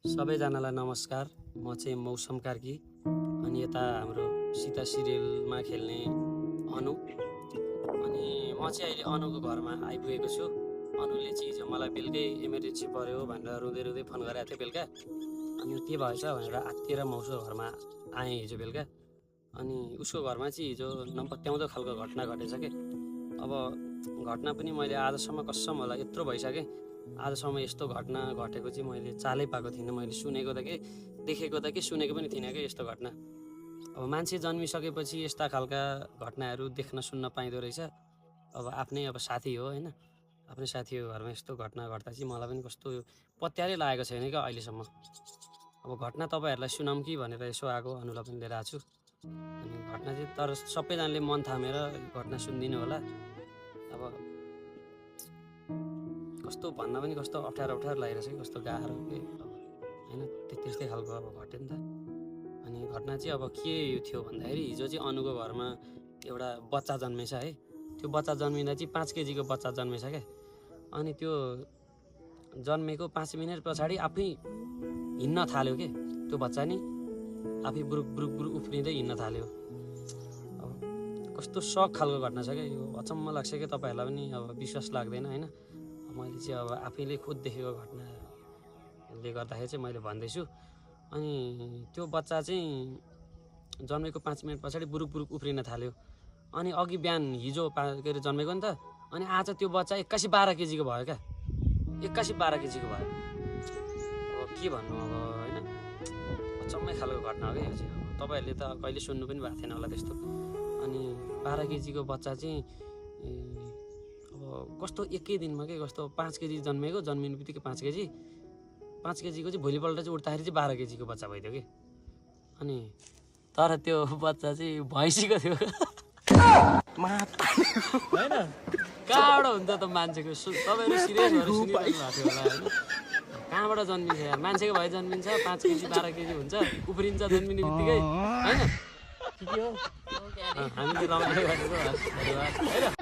सबैजनालाई नमस्कार। म चाहिँ मौसम कार्की अनि यता हाम्रो सीता सिरियलमा खेल्ने अनु। अनि म चाहिँ अहिले अनुको घरमा आइपुगेको छु। अनुले चाहिँ हिजो मलाई बेलुकै इमर्जेन्सी पऱ्यो भनेर रुँदै रुँदै फोन गरेको थियो बेलुका। अनि के भएछ भनेर आत्तिएर म उसको घरमा आएँ हिजो बेलुका। अनि उसको घरमा चाहिँ हिजो नपत्याउँदो खालको घटना घटेछ के। अब घटना पनि मैले आजसम्म कसम होला यत्रो भइसकेँ, आजसम्म यस्तो घटना घटेको चाहिँ मैले चालै पाएको थिइनँ। मैले सुनेको त के देखेको त के सुनेको पनि थिइनँ कि यस्तो घटना। अब मान्छे जन्मिसकेपछि यस्ता खालका घटनाहरू देख्न सुन्न पाइँदो रहेछ। अब आफ्नै साथी हो होइन, आफ्नै साथीको घरमा यस्तो घटना घट्दा चाहिँ मलाई पनि कस्तो पत्यारै लागेको छैन क्या अहिलेसम्म। अब घटना तपाईँहरूलाई सुनाऊँ कि भनेर यसो आएको, अनुलाई पनि लिएर आएको छु। अनि घटना चाहिँ तर सबैजनाले मन थामेर घटना सुनिदिनु होला। अब कस्तो भन्न पनि कस्तो अप्ठ्यारो लागिरहेछ कि, कस्तो गाह्रो के होइन, त्यस्तै खालको अब घट्यो नि त। अनि घटना चाहिँ अब के थियो भन्दाखेरि हिजो चाहिँ अनुको घरमा एउटा बच्चा जन्मेछ है। त्यो बच्चा जन्मिँदा चाहिँ 5 केजीको बच्चा जन्मेछ क्या। अनि त्यो जन्मेको 5 मिनट पछाडि आफै हिँड्न थाल्यो कि त्यो बच्चा नि आफै बुरुक बुरुक बुरुक उफ्रिँदै हिँड्न थाल्यो। अब कस्तो सक खालको घटना छ क्या यो, अचम्म लाग्छ क्या। तपाईँहरूलाई पनि अब विश्वास लाग्दैन होइन। मैले चाहिँ अब आफैले खुद देखेको घटनाले गर्दाखेरि चाहिँ मैले भन्दैछु। अनि त्यो बच्चा चाहिँ जन्मेको 5 मिनट पछाडि बुरुक बुरुक उफ्रिन थाल्यो। अनि अघि बिहान हिजो के अरे जन्मेको नि त, अनि आज त्यो बच्चा 81 12 केजीको भयो क्या। 81 12 केजीको भयो। अब के भन्नु अब होइन, अचम्मै खालको घटना हो क्या यो चाहिँ। अब तपाईँहरूले त कहिले सुन्नु पनि भएको थिएन होला त्यस्तो। अनि 12 केजीको बच्चा चाहिँ अब कस्तो एकै दिनमा के कस्तो 5 केजी जन्मेको, जन्मिनु बित्तिकै 5 केजी चाहिँ भोलिपल्ट चाहिँ उठ्दाखेरि चाहिँ 12 केजीको बच्चा भइदियो कि। अनि तर त्यो बच्चा चाहिँ भैँसीको थियो होइन। कहाँबाट हुन्छ त मान्छेको, तपाईँहरू सिरियस भएर सुनिरहनु भएको थियो होला होइन। कहाँबाट जन्मिन्छ यार, मान्छेको भए जन्मिन्छ 5 केजी 12 केजी हुन्छ, उफ्रिन्छ जन्मिने बित्तिकै होइन। के हो हामीले रमाइलो गरेको होइन।